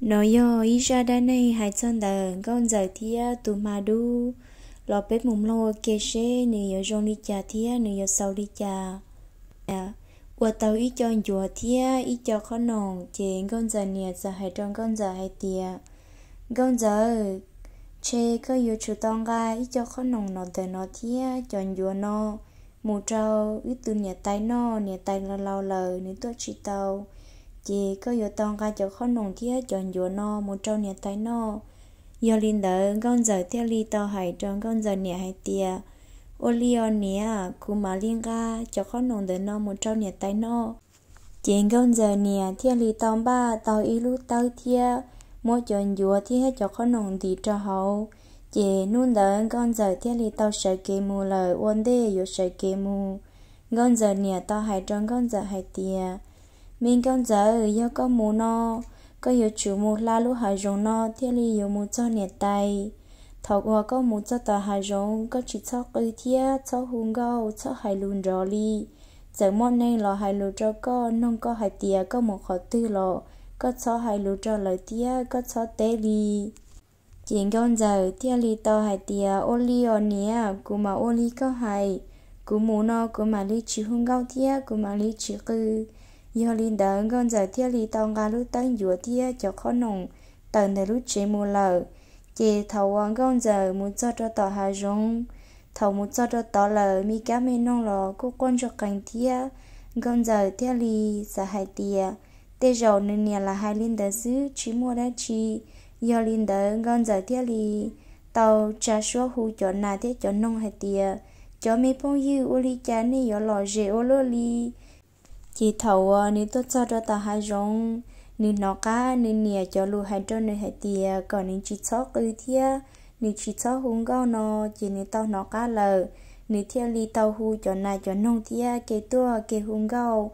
No yog ib zaj dab neeg hais txog ntawm Nkauj Ntxawm thiab tus hma dub. Los peb mus mloog ua ke seb nws yuav zoo li cas thiab nws yuav xaus li cas. Ua tau ib co ncuav thiab ib co qhob noom, ces Nkauj Ntxawm niam txawm hais rau Nkauj Ntxawm hais tias, Nkauj Ntxawm, ntshe koj yuav tsum tau nqa ib co qhob noom no ntawm no thiab cov ncuav no mus rau wb tus niam tais noj, niam tais laus laus lawm nws tuaj tsis tau. Ces koj yuav tau nqa cov qhob noom thiab cov ncuav no mus rau niam tais noj. Yog li ntawd Nkauj Ntxawm thiaj li tau hais rau Nkauj Ntxawm niam hais tias, Ua li os niam, kuv mam li nqa cov qhob noom ntawm no mus rau niam tais noj. Ces Nkauj Ntxawm niam thiaj li tau npaj tau ib lub tawb thiab muab cov ncuav thiab cov qhob noom ntim rau hauv. Ces hnub ntawd Nkauj Ntxawm thiaj li tau sawv kev mus lawm ua ntej yuav sawv kev mus. Nkauj Ntxawm niam tau hais rau Nkauj Ntxawm hais tias, Me Nkauj Ntxawm, yog koj mus no, koj yuav tsum mus hla lub hav zoov no thiaj li yuav mus txog niam tais. Thaum uas koj mus txog tom hav zoov koj tsis txhob qw thiab txhob hu nkauj txhob hais lus nrov li. Txawm muaj neeg los hais lus rau koj, noog koj hais tias koj mus qhov twg los koj txhob hais lus rau lawv thiab koj txhob teb li. Ces Nkauj Ntxawm thiaj li tau hais tias, Ua li os niam, kuv mam ua li koj hais. Kuv mus no kuv mam li tsis hu nkauj thiab kuv mam li tsis qw. Yog li ntawd Nkauj Ntxawm thiaj li tau nqa lub tawb ncuav thiab cov qhob noom tawm ntawm lub tsev mus lawm. Ces thaum uas Nkauj Ntxawm mus txog rau tom hav zoov, thaum mus txog rau tod lawm me kab me noog los kuj quaj ntsuag qees thiab. Nkauj Ntxawm thiaj li xav hais tias, Tej zaum nws niam lam hais li ntawd xwb tsis muaj dab tsi. Yog li ntawd Nkauj Ntxawm thiaj li tau tsa suab hu cov nas thiab cov noog hais tias, Cov me phooj ywg, ua li cas nej yuav lom zem ua luaj li? Ces thaum uas nws tuaj txog rau tom hav zoov, nws hnov qab nws niam cov lus hais rau nws hais tias kom nws tsis txhob qw thiab nws tsis txhob hu nkauj no, ces nws tau hnov qab lawm. Nws thiaj li tau hu cov nas cov noog thiab kev tuaj kev hu nkauj.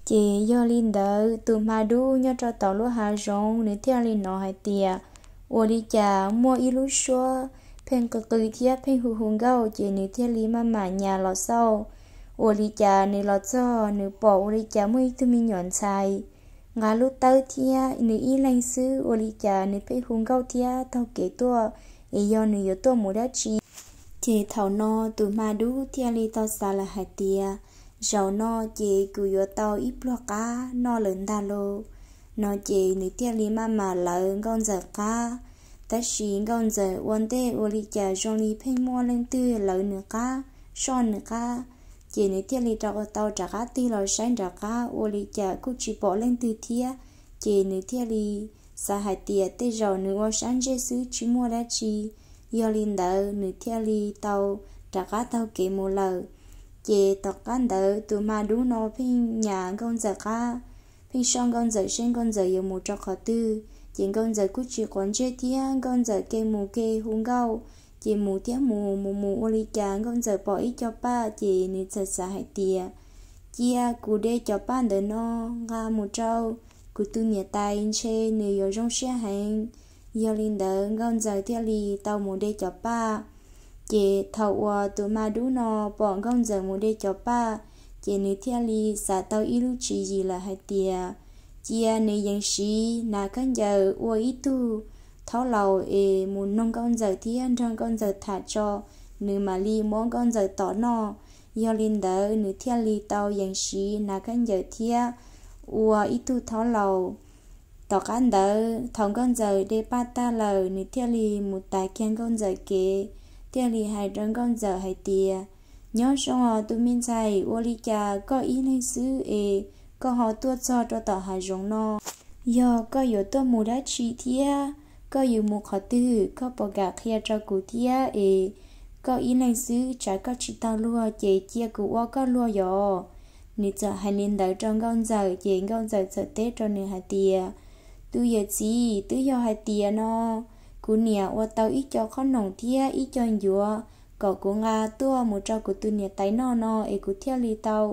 Ces yog li ntawd tus hma dub nyob rau tom lub hav zoov nws thiaj li hnov hais tias, Ua li cas muaj ib lub suab pheej qw qw thiab pheej hu hu nkauj, ces nws thiaj li maj mam nyas los xauj. Ua li cas nws los txog nws pom ua li cas muaj ib tug me nyuam ntxhais nqa lub tawb thiab nws ib leeg xwb, ua li cas nws pheej hu nkauj thiab taug kev tuaj, es yog nws yuav tuaj mus dab tsi? Ces thaum no tus hma dub thiaj li tau xav lawm hais tias, Zaum no ces kuv yuav tau ib pluag qab noj lawm ntag lauj. No ces nws thiaj li maj mam lawv Nkauj Ntxawm qab. Tab sis Nkauj Ntxawm ua ntej ua li cas zoo li pheej muaj leej twg lawv nws qab, soj nws qab. Ces nws thiaj li rov tau rov qab tig los saib nram qab ua li cas kuj tsis pom leej twg thiab. Ces nws thiaj li xav hais tias tej zaum nws ua sab ntsej xwb tsis muaj dab tsi. Yog li ntawd nws thiaj li tau rov qab taug kev mus lawm. Ces tom qab ntawd tus hma dub no pheej nyas Nkauj Ntxawm qab, pheej soj Nkauj Ntxawm seb Nkauj Ntxawm yuav mus rau qhov twg. Ces Nkauj Ntxawm kuj tsis quav ntsej thiab Nkauj Ntxawm ke mus ke hu nkauj, ces mus thiab mus mus mus ua li cas Nkauj Ntxawm pom ib co paj ces nws txawm xav hais tias, Cia kuv de cov paj ntawm no nqa mus rau kuv tus niam tais ntshe nws yuav zoo siab heev. Yog li ntawd Nkauj Ntxawm thiaj li tau mus de cov paj. Ces thaum uas tus hma dub no pom Nkauj Ntxawm mus de cov paj, ces nws thiaj li xav tau ib lub tswv yim lawm hais tias, Cia nws yees siv hnav khaub ncaws ua ib tug thaub laus es mus noog Nkauj Ntxawm thiab nrog Nkauj Ntxawm tham tso, nws mam li muab Nkauj Ntxawm tom noj. Yog li ntawd nws thiaj li tau yees siv hnav khaub ncaws thiab ua ib tug thaub laus. Tom qab ntawd thaum Nkauj Ntxawm de paj tag lawm nws thiaj li mus tav kiag Nkauj Ntxawm kev, thiaj li hais rau Nkauj Ntxawm hais tias, Nyob zoo os tus me ntxhais, ua li cas koj ib leeg xwb es koj ho tuaj txog rau tom hav zoov no? Yog koj yuav tuaj mus dab tsi thiab koj yuav mus qhov twg, koj puas kam qhia rau kuv thiab es? Koj ib leeg xwb tsam koj tsis tau luag ces cia kuv ua koj luag yos. Nws txawm hais li ntawd rau Nkauj Ntxawm ces Nkauj Ntxawm txawm teb rau nws hais tias, Tus yawm txiv, twb yog hais tias no kuv niam ua tau ib co qhob noom thiab ib co ncuav kom kuv nqa tuaj mus rau kuv tus niam tais noj no es kuv thiaj li tau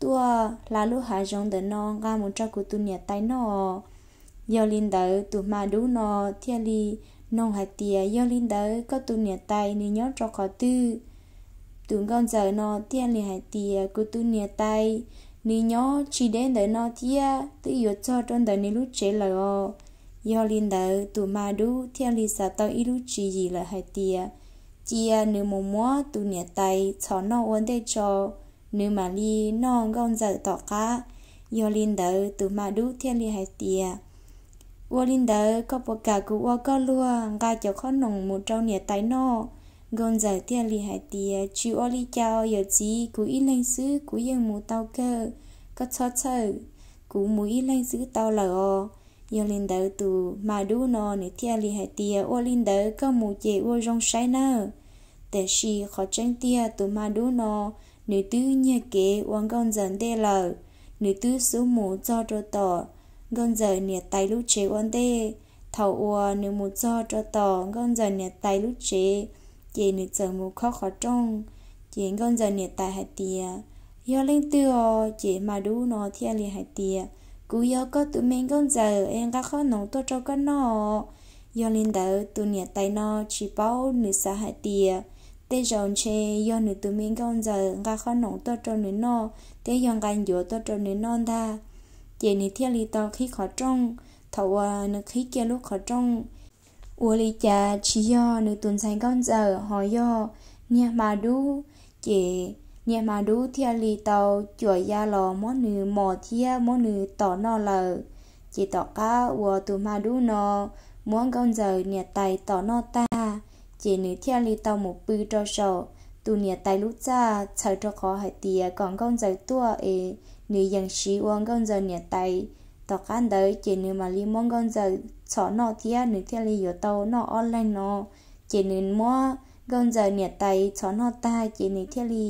tuaj hla lub hav zoov ntawm no nqa mus rau kuv tus niam tais noj. Yog li ntawd tus hma dub no thiaj li noog hais tias, Yog li ntawd koj tus niam tais nws nyob rau qhov twg? Tus Nkauj Ntxawm no thiaj li hais tias, Kuv tus niam tais nws nyob tsis deb ntawm no thiab, twb yuav txog rau ntawm nws lub tsev lawm os. Yog li ntawd tus hma dub thiaj li xav tau ib lub tswv yim lawm hais tias cia nws mus muab tus niam tais txhom noj ua ntej tso, nws mam li noj nkauj ntxawm tom qab. Yog li ntawd tus hma dub thiaj li hais tias ua li ntawd koj puas kam kuv ua koj luag nqa cov qhob noom mus rau niam tais noj? Nkauj ntxawm thiaj li hais tias tsis ua li cas yawm txiv, kuv ib leeg xwb kuv yeej mus tau kawg, koj txhob txhawj, kuv mus ib leeg xwb tau lawm os. Yog li ntawd tus hma dub no nws thiaj li hais tias ua li ntawd koj mus ces ua zoo saib nawb. Tiam sis qhov tseeb tiag tus hma dub no nws twb nyiag kev ua nkauj ntxawm ntej lawm, nws twb xub mus txog rau tom nkauj ntxawm niam tais lub tsev ua ntej. Thaum uas nws mus txog rau tom nkauj ntxawm niam tais lub tsev, ces nws txawm mus khob qhov rooj. Ces nkauj ntxawm niam tais hais tias yog leej twg os? Ces hma dub no thiaj li hais tias kuv yog koj tus me nkauj ntxawm es nqa qhob noom tuaj rau koj noj. Yog li ntawd tus niam tais no tsis paub, nws xav hais tias tej zaum ntshe yog nws tus me nkauj ntxawm nqa qhob noom tuaj rau nws noj thiab yog nqa ncuav tuaj rau nws noj ntag. Ces nws thiaj li tau qhib qhov rooj. Thaum uas nws qhib kiag lub qhov rooj, ua li cas tsis yog nws tus ntxhais nkauj ntxawm ho yog niag hma dub. Ces niag hma dub thiaj li tau cuam ya los muab nws mos thiab muab nws tom noj lawm. Ces tom qab uas tus hma dub no muab nkauj ntxawm niam tais tom noj tag, ces nws thiaj li tau mus pw rau saum tus niam tais lub txaj txhawm rau qhov hais tias kom nkauj ntxawm tuaj es nws yees siv ua nkauj ntxawm niam tais. Tom qab ntawd ces nws mam li muab nkauj ntxawm txhom noj thiab nws thiaj li yuav tau noj ob leeg no. Ces nws muab nkauj ntxawm niam tais txhom noj tag ces nws thiaj li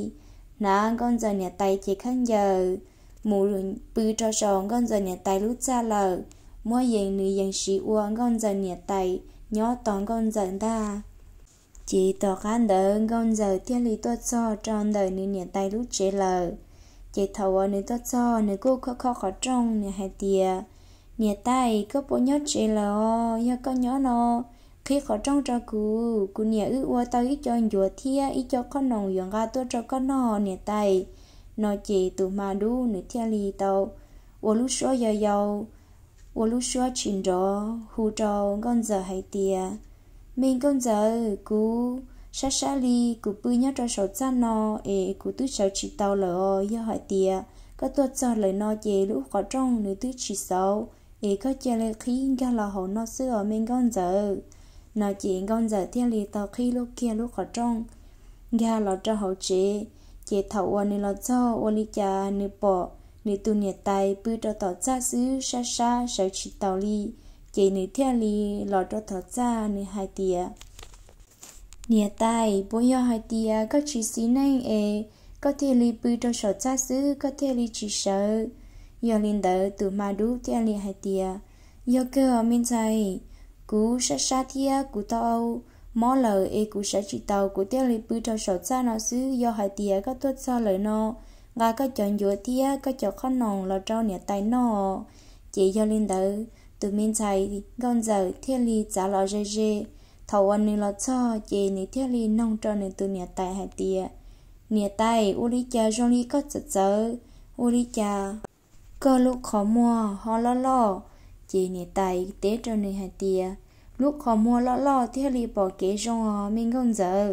hnav nkauj ntxawm niam tais cev khaub ncaws mus pw rau saum nkauj ntxawm niam tais lub txaj lawm, muab yees nws yees siv ua nkauj ntxawm niam tais nyob tos nkauj ntxawm ntag. Ces tom qab ntawd nkauj ntxawm thiaj li tuaj txog rau ntawm nws niam tais lub tsev lawm. Ces thaum uas nws tuaj txog nws kuj khob khob qhov rooj, nws hais tias niam tais, koj puas nyob tsev lawm os? Yog koj nyob no qhib qhov rooj rau kuv, kuv niam wb ua tau ib co ncuav thiab ib co qhob noom yuav nqa tuaj rau koj noj niam tais. No ces tus hma dub nws thiaj li tau ua lub suab yau yau, ua lub suab tsis nrov hu rau nkauj ntxawm hais tias me nkauj ntxawm, kuv sab sab li kuv pw nyob rau saum txaj no es kuv twb sawv tsis tau lawm os. Yog hais tias koj tuaj txog lawm no ces lub qhov rooj nws twb tsis xauv, es koj cia li qhib nkag los hauv no xwb os me nkauj ntxawm. No ces nkauj ntxawm thiaj li tau qhib lub kiag lub qhov rooj nkag los rau hauv tsev. Ces thaum uas nws los txog ua li cas nws pom nws tus niam tais pw rau tom txaj xwb sab sab sawv tsis taus li. Ces nws thiaj li los rau tom txaj nws hais tias niam tais, puas yog hais tias koj tsis xis neej es koj thiaj li pw rau saum txaj xwb koj thiaj li tsis sawv? Yog li ntawd tus hma dub thiaj li hais tias yog kawg me ntxhais, kuv sab sab thiab kuv tau mob lawm es kuv sawv tsis taus kuv thiaj li pw rau saum txaj no xwb. Yog hais tias koj tuaj txog lawm no nqa koj cov ncuav thiab koj cov qhob noom los rau niam tais noj. Ces yog li ntawd tus me ntxhais nkauj ntxawm thiaj li txav los ze ze. Thaum uas nws los txog ces nws thiaj li noog rau nws tus niam tais hais tias niam tais, ua li cas zoo li koj txawv txawv, ua li cas koj lub qhov muag ho loj loj? Ces niam tais teb rau nws hais tias lub qhov muag loj loj thiaj li pom kev zoo os me nkauj ntxawm.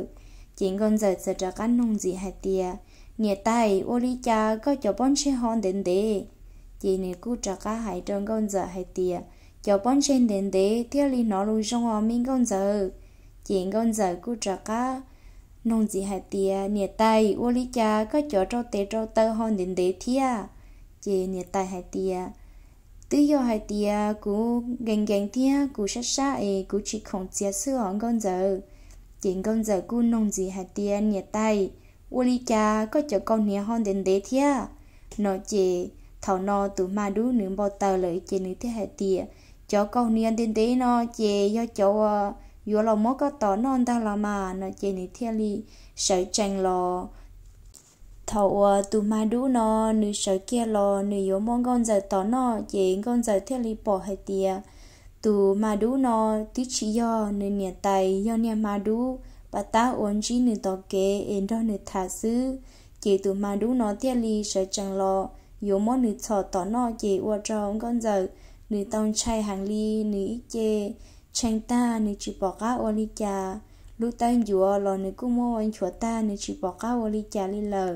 Ces nkauj ntxawm txawm rov qab noog ntxiv hais tias niam tais, ua li cas koj cov pob ntseg ho ntev ntev? Ces nws kuj rov qab hais rau nkauj ntxawm hais tias cov pob ntseg ntev ntev thiaj li hnov lus zoo os me nkauj ntxawm. Ces nkauj ntxawm kuj rov qab noog ntxiv hais tias niam tais, ua li cas koj cov rau tes rau taw ho ntev ntev thiab? Ces niam tais hais tias twb yog hais tias kuv nkees nkees thiab kuv sab sab es kuv tsis khoom txiav xwb os nkauj ntxawm. Ces nkauj ntxawm kuj noog ntxiv hais tias niam tais, ua li cas koj cov kaus hniav ho ntev ntev thiab? No ces thaum no tus hma dub nws npau taws lawm ces nws thiaj hais tias cov kaus hniav ntev ntev no ces yog cov uas yuav los muab koj tom noj ntag los mas. No ces nws thiaj li sawv tsees los. Thaum uas tus hma dub no nws sawv kiag los nws yuav muab nkauj ntxawm tom noj ces nkauj ntxawm thiaj li pom hais tias tus hma dub no twb tsis yog nws niam tais, yog niag hma dub pas tab uas ntsib nws tom kev es nrog nws tham xwb. Ces tus hma dub no thiaj li sawv tsees los yuav muab nws txhom tom noj ces ua rau nkauj ntxawm Nws tau ntshai heev li, nws ib ce tshee tag nws tsis pom qab ua li cas, lub tawb ncuav los nws kuj muab ua nchuav tag nws tsis pom qab ua li cas li lawm.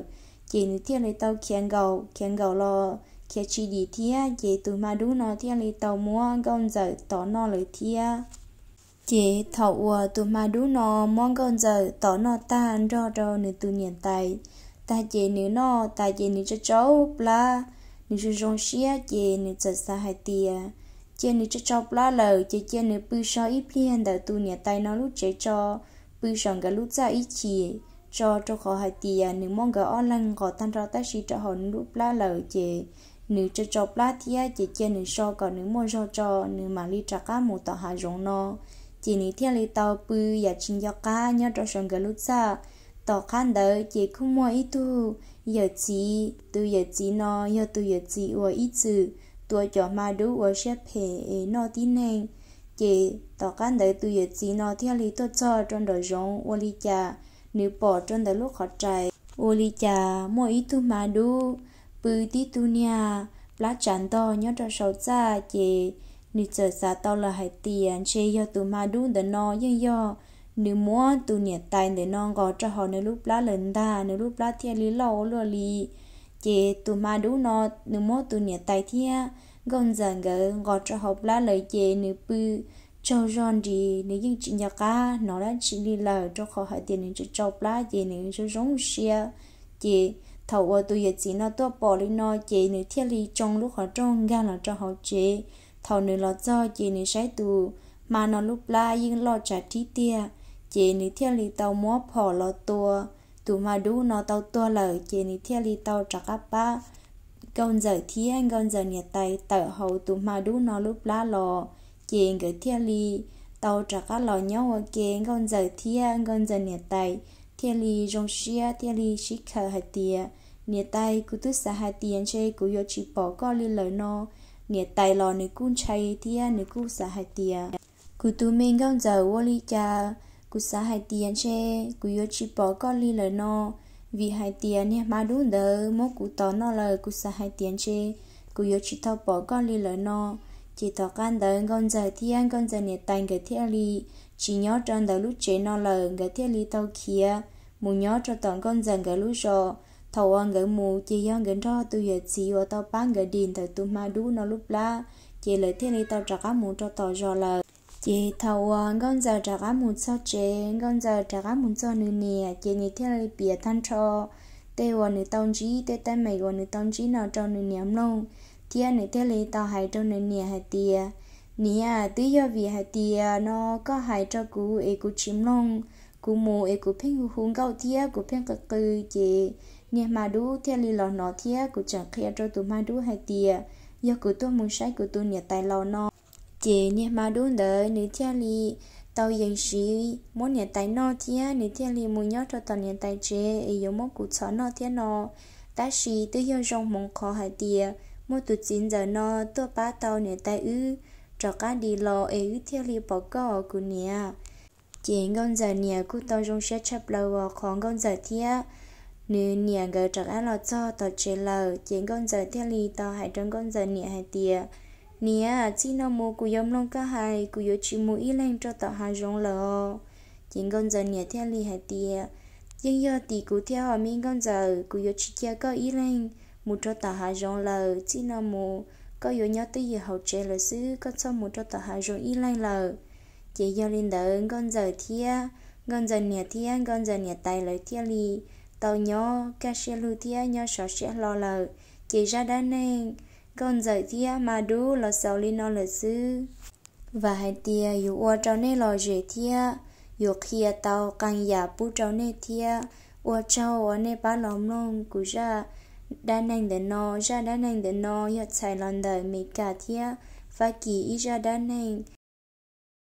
Ces nws thiaj li tau khiav nkaum, khiav nkaum los khiav tsis dim thiab, ces tus hma dub no thiaj li tau muab nkauj ntxawm tom noj lawm thiab. Ces thaum uas tus hma dub no muab nkauj ntxawm tom noj tag nrog rau nws tus niam tais tag, ces nws noj tas ces nws tsa tsau plab, nws zoo zoo siab ces nws txawm xav hais tias cia nws tsa tsau plab lawm ces cia nws pw so ib pliag ntawm tus niam tais no lub tsev tso, pw saum nkawd lub txaj ib chim tso, rau qhov hais tias nws muab nkawd ob leeg nqos tag nrho tab sis rau hauv nws lub plab lawm ces nws tsa tsau plab thiab, ces cia nws so kom nws muaj zog tso nws mam li rov qab mus tom hav zoov no. Ces nws thiaj li tau pw yam tsis nco qab nyob rau saum nkawd lub txaj. Tom qab ntawd ces kuj muaj ib tug yawm txiv, tus yawm txiv no yog tus yawm txiv uas ib txwm tua cov hma dub ua siab phem es noj tib neeg. Ces tom qab ntawd tus yawm txiv no thiaj li tuaj txog rau nraum zoov, ua li cas nws pom rau ntawm lub qhov rais ua li cas muaj ib tug hma dub pw tib tug niag plab tsav ntog nyob rau saum txaj, ces nws txawm xav tau lawm hais tias ntshe yog tus hma dub ntawm no yeej yog nws muab tus niam tais ntawm no nqos rau hauv nws lub plab lawm ntag, nws lub plab thiaj li loj ua luaj li. Ces tus hma dub no nws muab tus niam tais thiab nkauj ntxawm nkawd nqos rau hauv plab lawm ces nws pw tsaug zog nris, nws yeej tsis nco qab hnov dab tsi li lawm, rau qhov hais tias nws tsa tsau plab ces nws zoo zoo siab. Ces thaum uas tus yawm txiv no tuaj pom li no ces nws thiaj li tsoo lub qhov rooj nkag los rau hauv tsev. Thaum nws los txog ces nws saib tus hma no lub plab yeej loj tsav rib tiag, ces nws thiaj li tau muab phom los tua. Tus hma dub no tau tuag lawm ces nws thiaj li tau rov qab pab nkauj ntxawm thiab nkauj ntxawm niam tais tawm hauv tus hma dub no lub plab los. Ces nkawd thiaj li tau rov qab los nyob ua ke, nkauj ntxawm thiab nkauj ntxawm niam tais thiaj li zoo siab thiaj li sib khaws hais tias, niam tais, kuv twb xav hais tias ntshe kuv yuav tsis pom koj li lawm no. Niam tais los nws kuj ntshai thiab nws kuj xav hais tias, kuv tus me nkauj ntxawm, ua li cas kuv xav hais tias ntshe kuv yuav tsis pom koj li lawm no, vim hais tias niag hma dub ntawd muab kuv tom noj lawm, kuv xav hais tias ntshe kuv yuav tsis tau pom koj li lawm no. Ces tom qab ntawd nkauj ntxawm thiab nkauj ntxawm niam tais nkawd thiaj li tsis nyob rau ntawm lub tsev no lawm, nkawd thiaj li tau khiav mus nyob rau tom nkauj ntxawm nkawd lub zos. Thaum uas nkawd mus ces yog nkawd nrog tus yawm txiv uas tau pab nkawd dim ntawm tus hma dub no lub plab, ces lawv thiaj li tau rov qab mus rau tom zos lawm. Ces thaum uas nkauj ntxawm rov qab mus txog tsev, nkauj ntxawm rov qab mus txog nws niam, ces nws thiaj li piav tag nrho tej uas nws tau ntsib, tej teeb meem uas nws tau ntsib no rau nws niam mloog, thiab nws thiaj li tau hais rau nws niam hais tias, niam, twb yog vim hais tias no koj hais rau kuv es kuv tsis mloog, kuv mus es kuv pheej hu hu nkauj thiab kuv pheej qw qw, ces niag hma dub thiaj li los hnov thiab kuv tseem qhia rau tus hma dub hais tias yog kuv tuaj mus saib kuv tus niam tais laus no. Ces niag hma dub ntawd nws thiaj li tau yees siv muab niam tais noj thiab nws thiaj li mus nyob rau tom niam tais tsev es yuav muab kuv txhom noj thiab no. Tab sis twb yog zoo hmoov qhov hais tias muaj tus txiv ntxawm no tuaj pab tau niam tais wb rov qab dim los es wb thiaj li pom koj os kuv niam. Ces nkauj ntxawm niam kuj tau zoo siab tshaj plaws uas qhov nkauj ntxawm thiab nws niam nkawd rov qab los txog tom tsev lawm. Ces nkauj ntxawm thiaj li tau hais rau nkauj ntxawm niam hais tias, niam, txij no mus kuv yuav mloog koj hais, kuv yuav tsis mus ib leeg rau tom hav zoov lawm os. Ces nkauj ntxawm niam thiaj li hais tias, yeej yog tim kuv thiab os me nkauj ntxawm, kuv yuav tsis cia koj ib leeg mus rau tom hav zoov lawm. Txij no mus koj yuav nyob twj ywm hauv tsev lawm xwb, koj txhob mus rau tom hav zoov ib leeg lawm. Ces yog li ntawd nkauj ntxawm thiab nkauj ntxawm niam thiab nkauj ntxawm niam tais lawv thiaj li tau nyob kaj siab lug thiab nyob sov siab hlo lawm. Ces zaj dab neeg nkauj ntxawm thiab hma dub los xaus li no lawm xwb. Vam hais tias yuav ua rau nej lom zem thiab yuav qhia tau qee yam pub rau nej thiab. Ua tsaug uas nej pab los mloog kuv zaj dab neeg ntawm no. Zaj dab neeg ntawm no yog txhais los ntawm Meskas thiab Fab Kis ib zaj dab neeg.